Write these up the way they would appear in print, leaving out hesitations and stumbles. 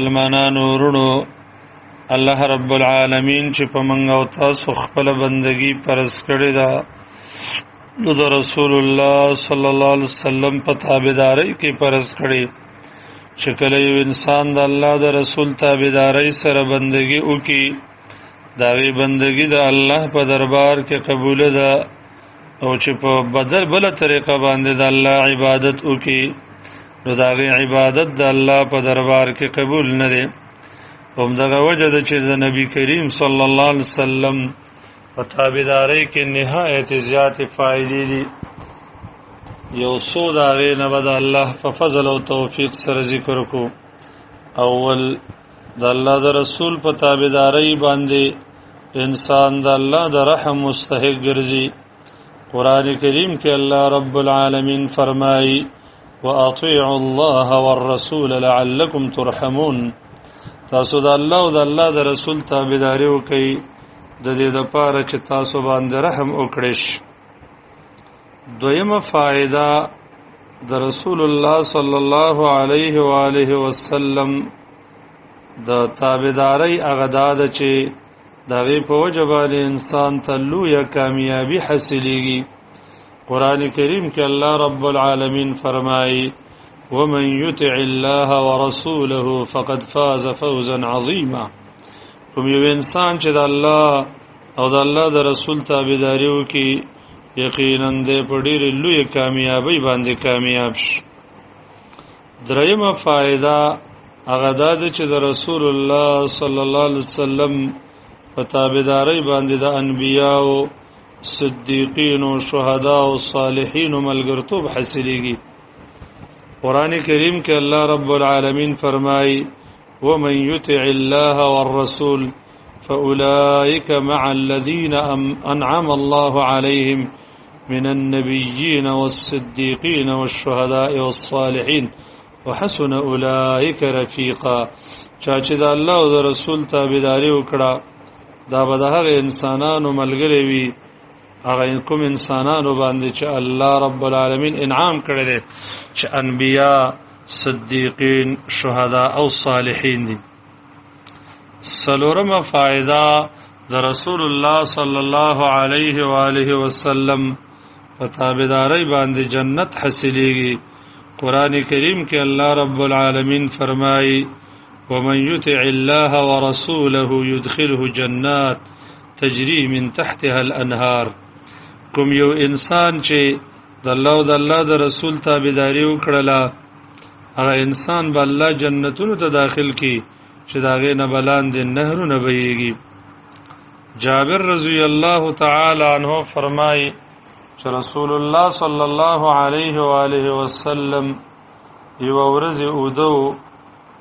مسلمانانو ورونو، الله رب العالمین چې په منګ او تاسو خپل بندگی پرز کړی دا، نو د رسول الله صلی الله علیه وسلم په تابعداري کې پرز کړی چې کله یو انسان د الله د رسول تابعداري سره بندگی وکي، داغي بندگی د الله په دربار کې قبول ده، او چې په بدل بل طریقه باندې د الله عبادت وکي، نو داغي عبادت د الله په دربار کې قبول نه دی. هم دغه وجه ده چې د نبی کریم صلی الله علیه وسلم په تابعداري کې نهایت زیات فائدې دي. یو څو د هغې نه به د الله په فضل او توفیق سره ذکر کو. اول، د الله د رسول په تابعداري باندې انسان د الله د رحم مستحق ګرځي. قران کریم کې الله رب العالمین فرمایي: واطيعوا الله والرسول لعلكم ترحمون. تاسو د الله او د الله د رسول تابعداري وکړئ د دې لپاره چې تاسو باندې رحم وکړئ. دویمه فائدہ، د رسول الله صلی الله علیه و آله وسلم د تابعداري هغه دا ده چې دغه په وجه باندې انسان ته لویه کامیابی حاصلېږي. قران کریم کې الله رب العالمین فرمایي: ومن يطع الله ورسوله فقد فاز فوزا عظيما. کوم یو انسان چې د الله او د الله د رسول تابعداري وکړي، یقینا د په ډېرې لوی کامیابی باندې کامیاب شي. دریمه فائدہ هغه دا ده چې د رسول الله صلی الله علیه وسلم په تابعداري باندې د انبیاو، صدیقین او شهدا او صالحین ملګرتوب حاصلېږي. قران کریم کې الله رب العالمین فرمایي: ومن يطع الله والرسول فأولئك مع الذين أنعم الله عليهم من النبيين والصديقين والشهداء والصالحين وحسن أولئك رفيقا. چا چې د الله او د رسول تابعداري وکړه، دا به د هغه انسانانو ملګری وي، هغه کوم انسانانو باندې چې الله رب العالمین انعام کړی دی، چې انبیا، صدیقین، شهدا او صالحین دي. سلورمه فائدہ، د رسول الله صلی الله علیه و آله وسلم په تابعداري باندې جنت حاصلېږي. قران کریم کې الله رب العالمین فرمایي: ومن يطع الله ورسوله يدخله جنات تجري من تحتها الانهار. کوم یو انسان چې د الله او د الله د رسول تابعداري وکړله، هغه انسان به الله جنتونو ته داخل کی چې د هغې نه به لاندې نهرونه بهیږي. جابر رضی الله تعالی عنہ فرمایي چې رسول الله صلی الله علیه و آله وسلم یو ورځ اودو،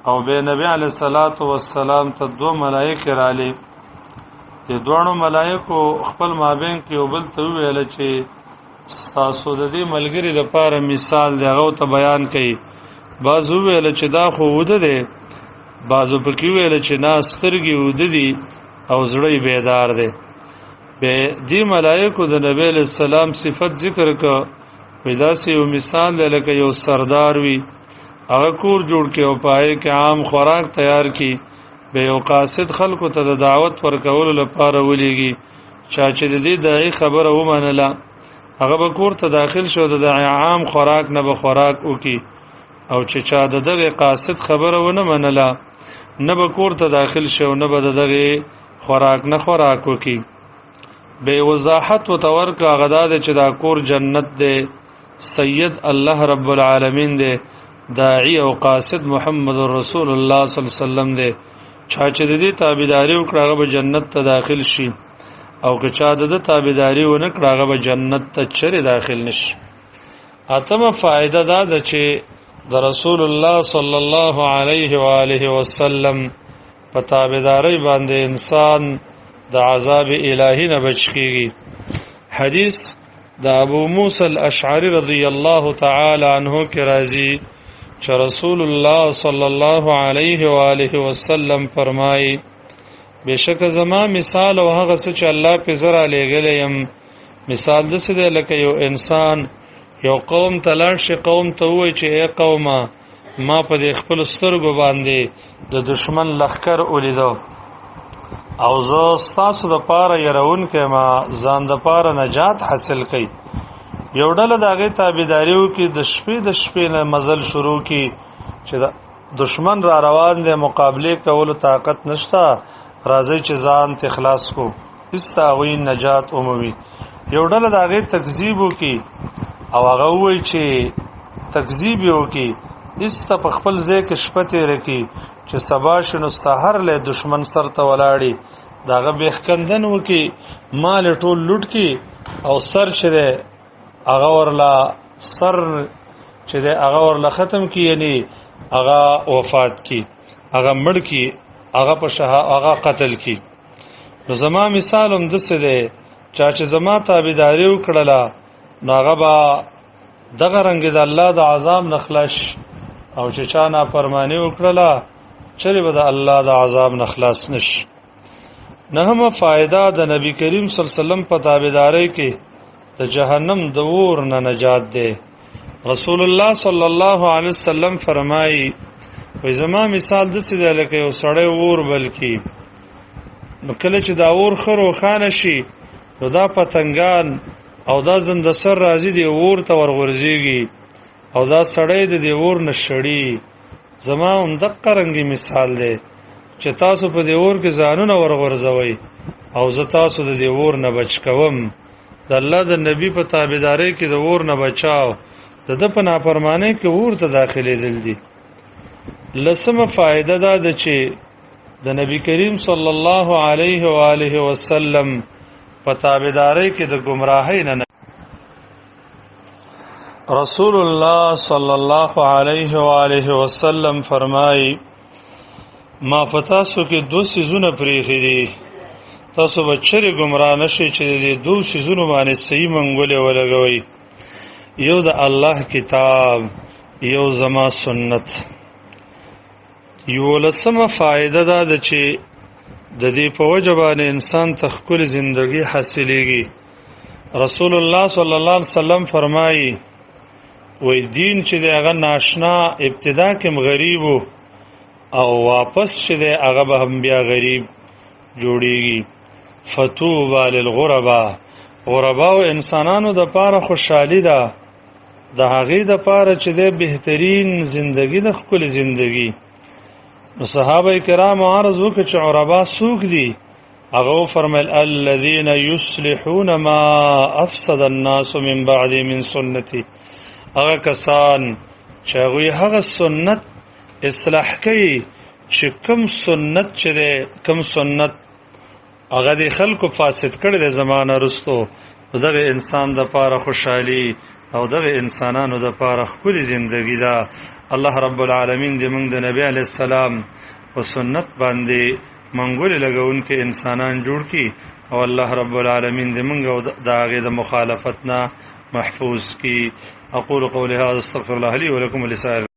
او به نبی علیہ الصلات والسلام ته دوه ملائکه رالی. د دوانو ملائکو خپل مابین کې یو بل ته ویل چې ستاسو د دې ملګری د پاره مثال دی، هغه ته بیان کړي. بعضو ویل چې دا خو وده دی، بعضو پکې ویل چې نا، سترګې وده دي او زړه یې بیدار دی. به دې ملائکو د نبی علیہ السلام صفت ذکر ک، پیدا سي یو مثال دی لکه یو سردار وي، هغه کور جوړ کې او پای کې عام خوراک تیار کی، به یو قاصد خلکو ته د دعوت ورکولو لپاره ولېږي. چا چې د دې داعي خبره ومنله، هغه به کور ته داخل شو، د عام خوراک نه به خوراک وکي، او چې چا د دغه قاصد خبره ونه منله، نه به کور ته داخل شو، نه به د دغه خوراک نه خوراک وکي. به وضاحت وتورک هغه دا دی چې دا کور جنت دی، سید الله رب العالمین دی، داعی او قاصد محمد رسول الله صلی الله علیه وسلم دی. چا چې د دې تابعداري وکړه، هغه به جنت ته داخل شي، او که چا د تابعداري ونه کړه، هغه به جنت ته چرې داخل نشي. اتمه فائدہ دا ده چې د رسول الله صلی الله علیه و آله وسلم په تابعداري باندې انسان د عذاب الهی نه بچ کیږي. حدیث د ابو موسی الاشعری رضی الله تعالی عنہ کې راځي چې رسول الله صلی الله علیه و آله وسلم فرمایي: بشک زما مثال او هغه څه چې الله په زرا لېږلی یم، مثال د څه دی؟ لکه یو انسان یو قوم ته لاړ شي، قوم ته ووایي چې ای قومه، ما په دې خپل سترګو باندې د دشمن لخر ولیدو او زه ستاسو د پاره يرون کې ما ځان د پاره نجات حاصل کړي. یو ډله د هغه تابعداریو کې د شپې نه مزل شروع کی چې د دشمن را روان دی، مقابله کولو طاقت نشتا، راځي چې ځان ته خلاص کو، استاوی نجات عمومي. یو ډله د هغه تکذیب وکي او هغه وای چې تکذیب وکي، است په خپل ځای کې شپه تیر کی چې سبا شنو سحر له دشمن سر ته ولاړی، داغه بهکندن وکي، مال ټول لوټ کی او سر چې ده هغه ورلا سر چې ده هغه ورلا ختم کی، یعنی هغه وفات کی، هغه مړ کی، هغه په شه هغه قتل کی. نو زما مثال هم دسه ده، چا چې زما تابعداري وکړله نو هغه به دغه رنګ د الله د عذاب نخلاش، او چې چا نافرمانی وکړله چرې به د الله د عذاب نخلاص نش. نهمه فائدہ د نبی کریم صلی الله علیه وسلم په تابعداري کې د جهنم د اور نه نجات ده. رسول الله صلی الله علیه وسلم فرمایي وای زما مثال د څه دی لکه یو سړی اور بلکی، نو کله چې دا اور خرو خانه شي نو دا پتنګان او دا زنده سر راځي دی اور ته ورغورځيږي او دا سړی د دې اور نه شړي. زما هم دقه رنګي مثال دی چې تاسو په دې اور کې ځانونه ورغورځوي او زه تاسو د دې اور نه بچ کوم. د الله د نبی په تابعداري کې د اور نه بچاو د ده په نافرمانۍ کې اور ته داخلېدل دي. لسمه فائده دا ده چې د نبی کریم صلی الله علیه و آله وسلم په تابعداري کې د گمراهۍ نه رسول الله صلی الله علیه و آله وسلم فرمایي ما پتا سو کې دوه سيزونه پریخي دي، تاسو به چرې گمراه نشئ چې د دوه سيزونو باندې صحیح منګولې ولګوي، یو د الله کتاب، یو زما سنت. یو لسمه فائدہ دا ده چې د دې په وجه باندې انسان ته ښکلې زندگی حاصلېږي. رسول الله صلی الله علیه وسلم فرمایي وای دین چې د هغه ناشنا ابتدا کې غریب او واپس چې د هغه به هم بیا غریب جوړیږي. فتوبا للغربا، غربا او انسانانو د پاره خوشحالي ده، د هغې د پاره چې د بهترین زندگی د ښکلې زندگی. نو صحابه کرام عرض وکړ چې عربا څوک دي؟ هغه فرمایل الذين يصلحون ما افسد الناس من بعد من سنتي، هغه کسان چې هغوی هغه سنت اصلاح کوي چې کم سنت چې دی، کم سنت هغه د خلکو فاسد کړي د زمانه رستو، دغه انسان د پاره خوشحالي او دغه انسانانو د پاره ښکلې زندگی ده. الله رب العالمین دې موږ د نبی علی السلام او سنت باندې منګولې لګونکي انسانان جوړ کړي او الله رب العالمین دې موږ د هغې د مخالفت نه محفوظ کړي. اقول قولي هذا استغفر الله لي ولكم ولسائر